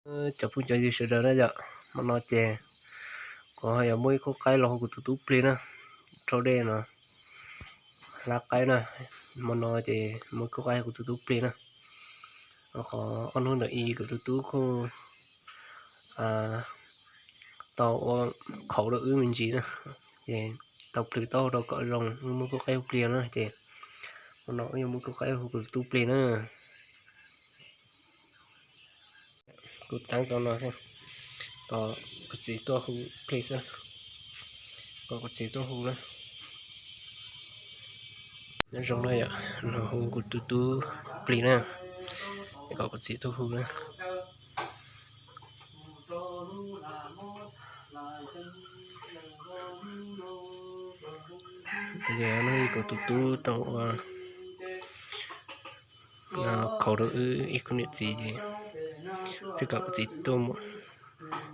Cov phooj cov ywg sawv daws na yom, hmo no ces kuv ho yuav muab ib khub qaib los hu kuv tus tub plig na, rau dej no hlab qaib na. Hmo no ces muab ib khub qaib hu kuv tus tub plig na. Qhov ob hnub ntawm i kuv tus tub kuj tau ua khaum rau wb me ntsis na, ces tau plhws taub hau rau kom zoo, wb muab khub qaib hu plig na, ces hmo no wb yuav muab khub qaib hu kuv tus tub plig na. Kuv teeb tau no, kom kuv txiv tuaj hu plig xwb, kom kuv txiv tuaj hu na. Nyob zoo na yom, no hu kuv tus tub plig na, kom kuv txiv tuaj hu na. Ces kuv tus tub tau ua khaum rau wb ib khub niam txiv ces thiaj kom kuv txiv tuaj mus,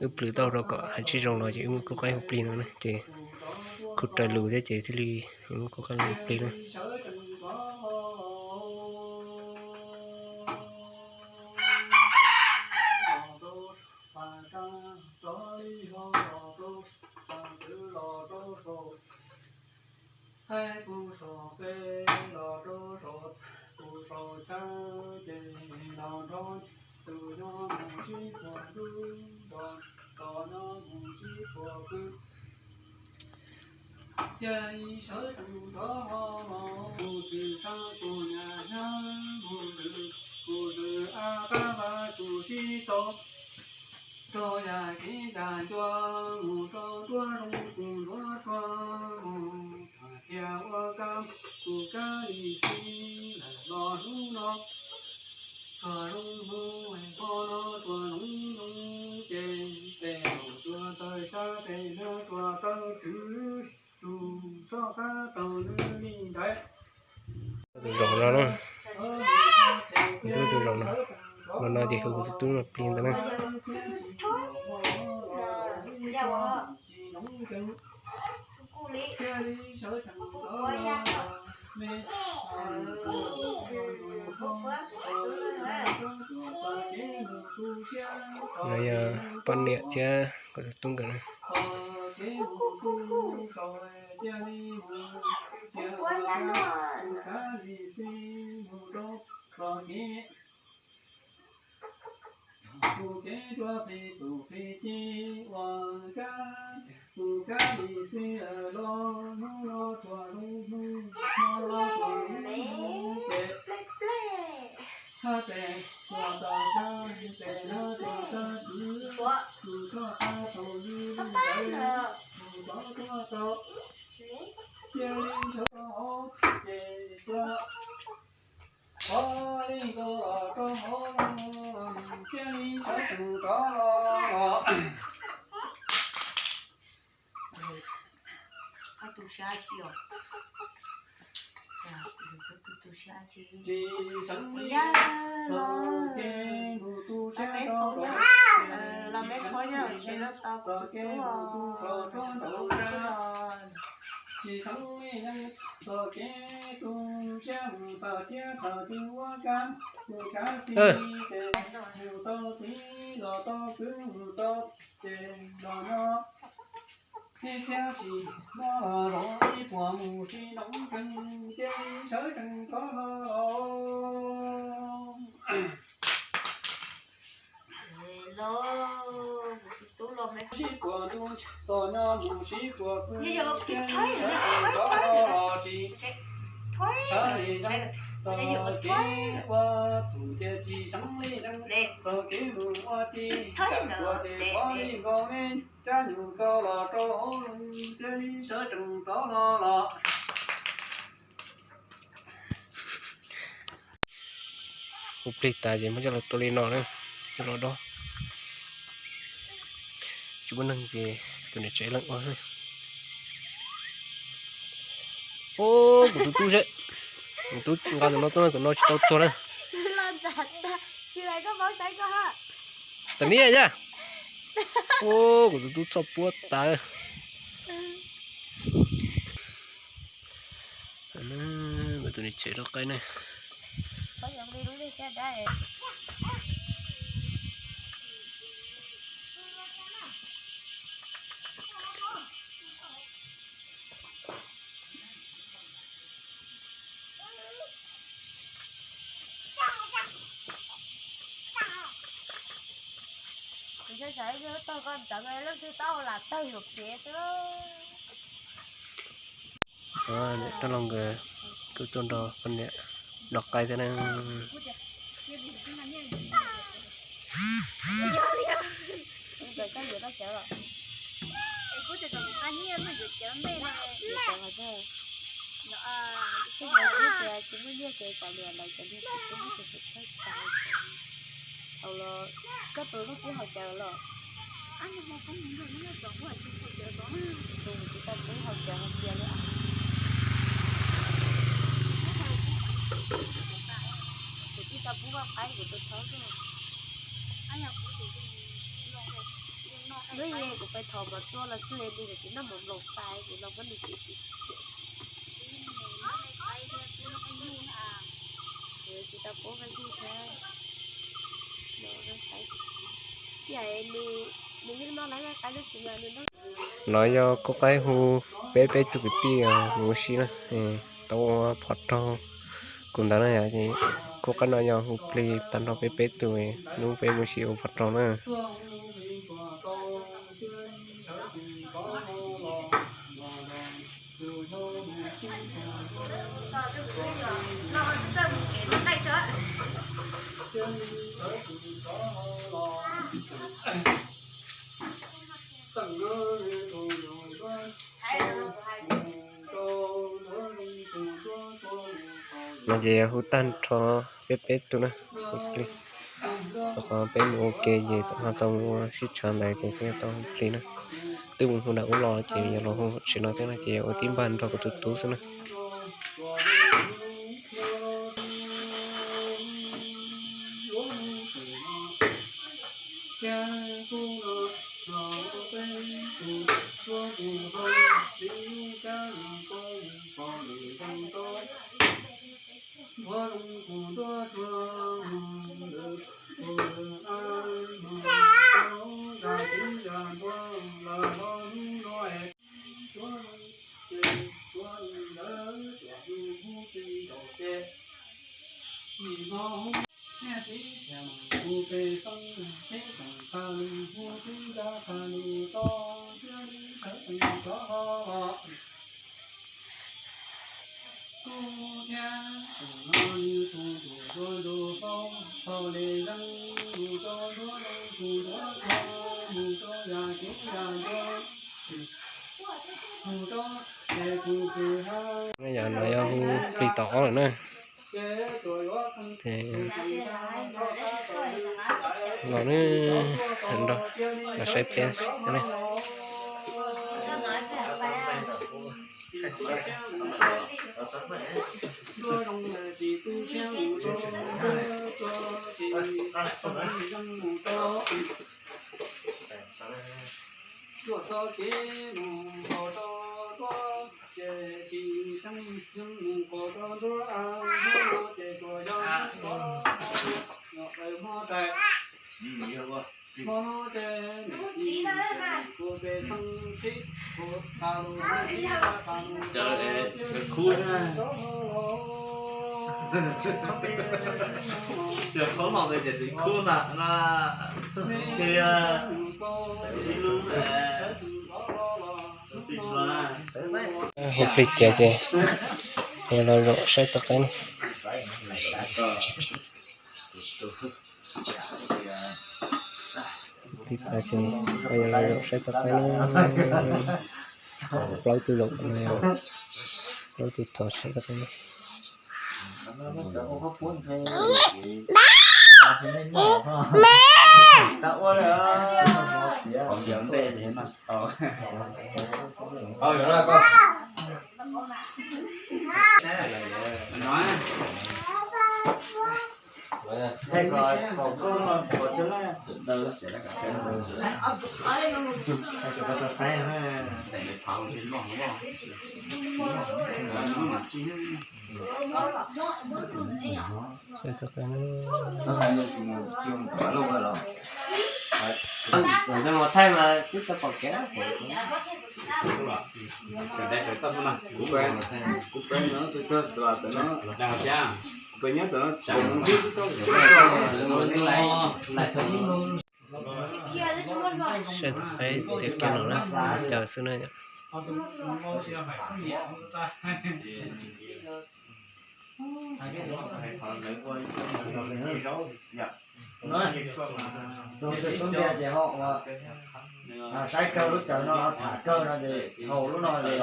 wb plhws taub hau rau kom hais tsis zoo los ces wb muab khub qaib hu plig no na, ces kuj raws lus thiab ces thiaj li muab khub qaib hu plig na. Qaib kuj saum peb los rau saum, kuj saum tsawb ces los nrog tus nyob mus sib puag ntuj, tos nyob mus sib puag pw. Cia li sawv tsees rov los, mus tsis sab tus niam nyab, mus tsis tus txiv a, qab vaj tus sib tau. Rau yam kev yam ncua, mus rau nruab zoov tus nruab tsua, mus tham thiab ua kab tus kab li xwb los hnub no. Tsuas zoo hnub hmo no tsuas zoo zoo ces tes laus tsuas tawg sab tes hmab tsuas tawg tswv, tus soj qab taug lwm li ntawd. Tus zaum no na, tus zaum no, no no ces hu kuv tus tub no plig ntawd na. No yog poj niam thiab kuv tus tub nkawd na. Tus kev tuaj phem tus phem ces ua kab, tus kab li xwb los hnub no tsuas zoo hnub, hmo no tsuas zoo hnub ces hab tes tsuas tawg sab tes hmab tsuas tawg tswv, tus soj qab taug lwm li ntawd, tus rov tuaj tau. Cia li sawv rau hauv ces tuaj, qhov li nkaus los rau hauv, cia li sawv tsees rov los. Tsis seev li txog kev mus tu siab rau nraum, tsis seev li txog kev mus tu siab rau nraum, tsis seev li txog kev tu siab mus tawm thiab tawm twg ua kab, tus kab xis ces mus tau tid los tau kwv mus tau ces los nyob. Txhiab txhiab tsis mob los ib puas mus tsis noo kawg, cia li sawv tsees rov los. Sib puas ntuj tos nyob mus sib puas pw, cia li sawv tsees rov los tsis sawv li txog kev ua txuj ces tsis seev li txog kev mus ua tij, ua ces pov li nkaus me rab nyuj kaus los rau hauv, cia li sawv tsees rov los los. Hu plig tas ces muab coj los tua li no na, coj los dob. Tsis muaj neeg ces tus niam tsev leej ua. Ub, kuv tus tub seb, kuv tub nqa tus no tuaj, tus no tsis tau tuag na. Tam niag yaj. Ub, kuv tus tub txhoj puab tas. Kuv tus niam tsev rau qaib ne. Tag koj ntxeev leej twg tau lam tawg yuam kev xwb. Niam rab laj nkawd tuaj tuaj nrog poj niam noj qaib thiab na. Hauv los koj tus koj twb haus cawv los? Tus tsis tau pub haus cawv hais tias li. Kuv tsis tau pub vaj qaib kuv tus thaub xwb. Lub yeej kuv pais thov mov txua los txug li, kuv tsis noj mov nploos tais kuv los muab nws txiv txiv. Tsis tau pub vaj yug thiab. Nws yeej noj lawv vaj qaib tab sis mas nws noj. No yog kuv qaib hu peb peb tug kwv tij mus ua si na, tau ua phom raug kuv ntawd na yom, ces kuv qaib no yog hu plig tag nrho peb peb tug, hnub peb mus ua si ua phom raug na. No ces yog hu tag nrho peb peb tug na, hu plig. Rau qhov peb mus ua ke ces ho tau mus ua sib tshav ntawd ces peb tau hu plig na. Twb mus hu nram ub los ces yog los hu tsis no thiab no ces yog ua tib npag nrog kuv tus tub xwb na. Yog no yog hu plig tom ob lawm na. Los na, los saib peb na. Cov khub na, cov khub los ntawd ces tseem khub ntag na. Ib lub, hu plig tiav ces los zaum saib tau qaib na. Plig tas ces los zaum saib tau qaib na. Plaub tug zaum no, plaub tug thov saib tau qaib na. Thaij mas twb tau pom kev. Kuv peb nyob tom no, kuv peb nyob tom no. Saib tus qaib tias kiag los na, caws xwb na yom. Txog txhua tiag ces ho ua, saib kawg lub caws no, tham kawg no ces haus lub no ces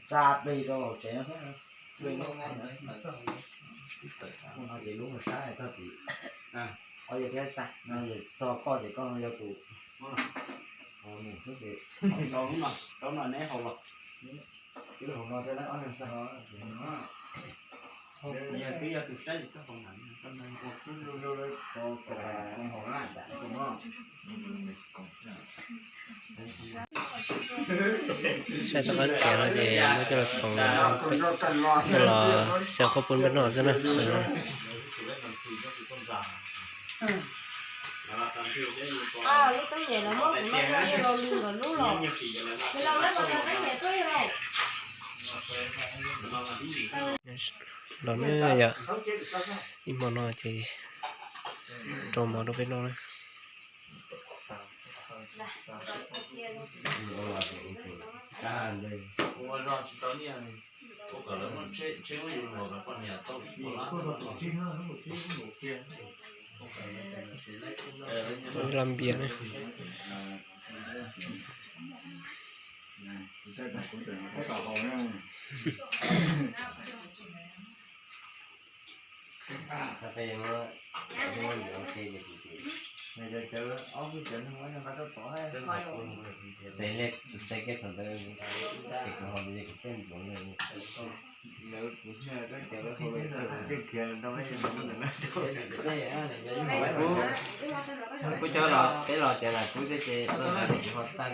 xa plig rau hauv tsev no thiab. Lub no ces lub mus sab txog tim, o yog thiab xa no, txog koj ces koj yog tus mus thiab ces rau no neb haus los, twb haus no thiab ob leeg xa. Yog twb yog tus saib ces koj haus na. Saib tus qaib khiav no ces muab coj los txhoov, coj los xyaw khaub poob peb noj xwb na. Lub teeb nyem no muab kuv noj noj yeej los lwm nkaus lub los, los na yom. Ib hmo no ces rau mov rau peb noj na. Los npias na. Kuv cov los peb los tias lam kub thiab ces txog ntawd ces kuv ho tag,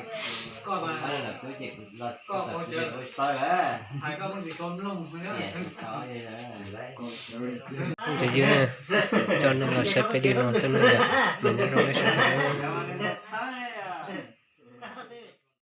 lam kub ces kuv los txog kuv ces kuv tau lawm. Cov ywg na, coj nej los saib peb li no xwb na yom, mas nyob zoo nej sawv daws.